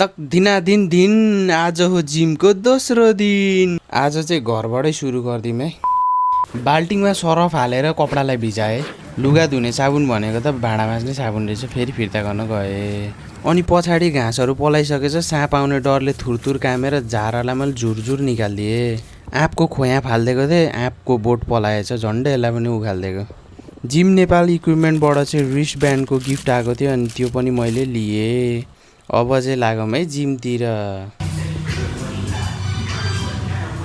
तक दिनादिन दिन आज हो जिमको दोस्रो दिन। आज चाहिँ घरबाटै सुरु गरिदिउँ है। बाल्टिङमा सरफ हालेर कपडालाई भिजाएँ। लुगा धुने साबुन भनेको त भाँडा माझ्ने साबुन रहेछ, फेरि फिर्ता गर्न गएँ। अनि पछाडि घाँसहरू पलाइसकेछ, साँप आउने डरले थुरथुर कामेर झारालाई मैले झुरझुर निकालिदिएँ। आँपको खोया फालिदिएको थिएँ, आँपको बोट पलाएछ, झन्डै यसलाई पनि उखालिदिएको। जिम नेपाल इक्विपमेन्टबाट चाहिँ रिस्ट ब्यान्डको गिफ्ट आएको थियो, अनि त्यो पनि मैले लिएँ। अब चाहिँ लागौँ है जिमतिर।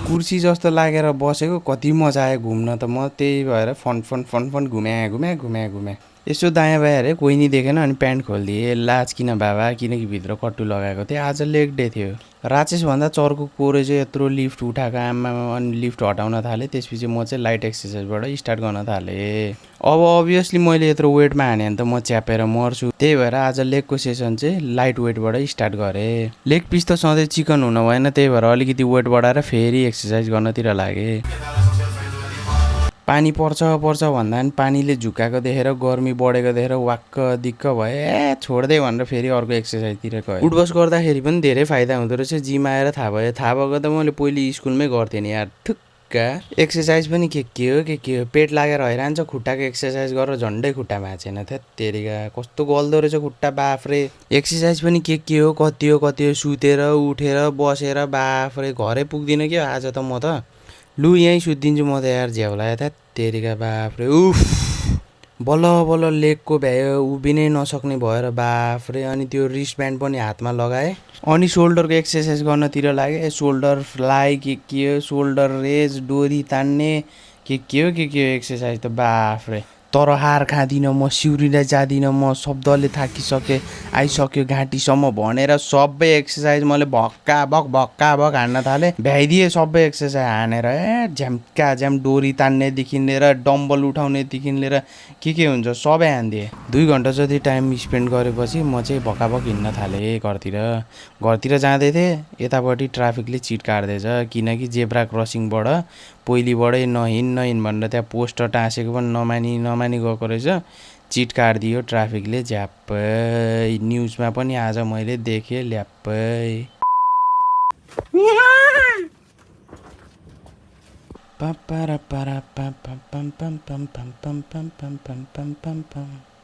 कुर्सी जस्तो लागेर बसेको, कति मजा आयो घुम्न त। म त्यही भएर फन घुमे। यसो दायाँ बायाँ हेरेँ, कोही नि देखेन, अनि प्यान्ट खोलिदिएँ। लाज किन बाबा, किनकि भित्र कट्टु लगाएको थिएँ। आज लेग डे थियो। राचेसभन्दा चर्को कोरे चाहिँ यत्रो लिफ्ट उठाएको आमामा, अनि लिफ्ट हटाउन थालेँ। त्यसपछि म चाहिँ लाइट एक्सर्साइजबाट स्टार्ट गर्न थालेँ। अब अभियसली मैले यत्रो वेटमा हाने भने त म च्यापेर मर्छु। त्यही भएर आज लेगको सेसन चाहिँ लाइट वेटबाट स्टार्ट गरेँ। लेग पिस त सधैँ चिकन हुन भएन, त्यही भएर अलिकति वेट बढाएर फेरि एक्सर्साइज गर्नतिर लागेँ। पानी पर्छ भन्दा पनि पानीले झुक्काएको देखेर, गर्मी बढेको देखेर वाक्क दिक्क भए, छोड्दै भनेर फेरि अर्को एक्सर्साइजतिर गएँ। उठबस गर्दाखेरि पनि धेरै फाइदा हुँदो रहेछ। जिम आएर थाहा भयो। थाहा भएको त मैले पहिले स्कुलमै गर्थेँ नि यार। ठुक्का एक्सर्साइज पनि के हो। पेट लागेर हैरान्छ, खुट्टाको एक्सर्साइज गरेर झन्डै खुट्टा भाँचेन। थेत्तेरिका कस्तो गल्दो रहेछ खुट्टा, बाफ्रे। एक्सर्साइज पनि के हो, कति हो, सुतेर उठेर बसेर, बाफ्रे। घरै पुग्दिनँ क्या आज त म त। लु यहीँ सुत्दिन्छु म त यार, झ्याउला थेत्तेरिका बाफ्रे। उफ, बल्ल लेगको भ्यायो उभिनै नसक्ने भएर बाफ्रे। अनि त्यो रिस्ट ब्यान्ड पनि हातमा लगाएँ। अनि सोल्डरको एक्सर्साइज गर्नतिर लागेँ। सोल्डर फ्लाई के हो, सोल्डर रेज, डोरी तान्ने के हो एक्सर्साइज त बाफ्रे। तर हार खाँदिनँ म, सिउरीलाई जाँदिनँ म। शब्दले थाकिसकेँ, आइसक्यो घाँटीसम्म भनेर सबै एक्सर्साइज मैले भक्का भक हान्न थालेँ। भ्याइदिएँ सबै एक्सर्साइज हानेर। झ्याम्का झ्याम डोरी तान्नेदेखि लिएर, डम्बल उठाउनेदेखि लिएर के हुन्छ सबै हानिदिएँ। 2 घन्टा जति टाइम स्पेन्ड गरेपछि म चाहिँ भक्काभक हिँड्न थालेँ घरतिर जाँदै थिएँ। यतापट्टि ट्राफिकले चिट काट्दैछ, किनकि जेब्रा क्रसिङबाट पहिलेबाटै नहिँड भनेर त्यहाँ पोस्टर टाँसेको पनि नमानी गएको रहेछ। चिट काटिदियो ट्राफिकले झ्याप्पै। न्युजमा पनि आज मैले देखेँ ल्याप्पै। पापा र पारा palm palm palm palm palm palm palm palm palm palm palm palm.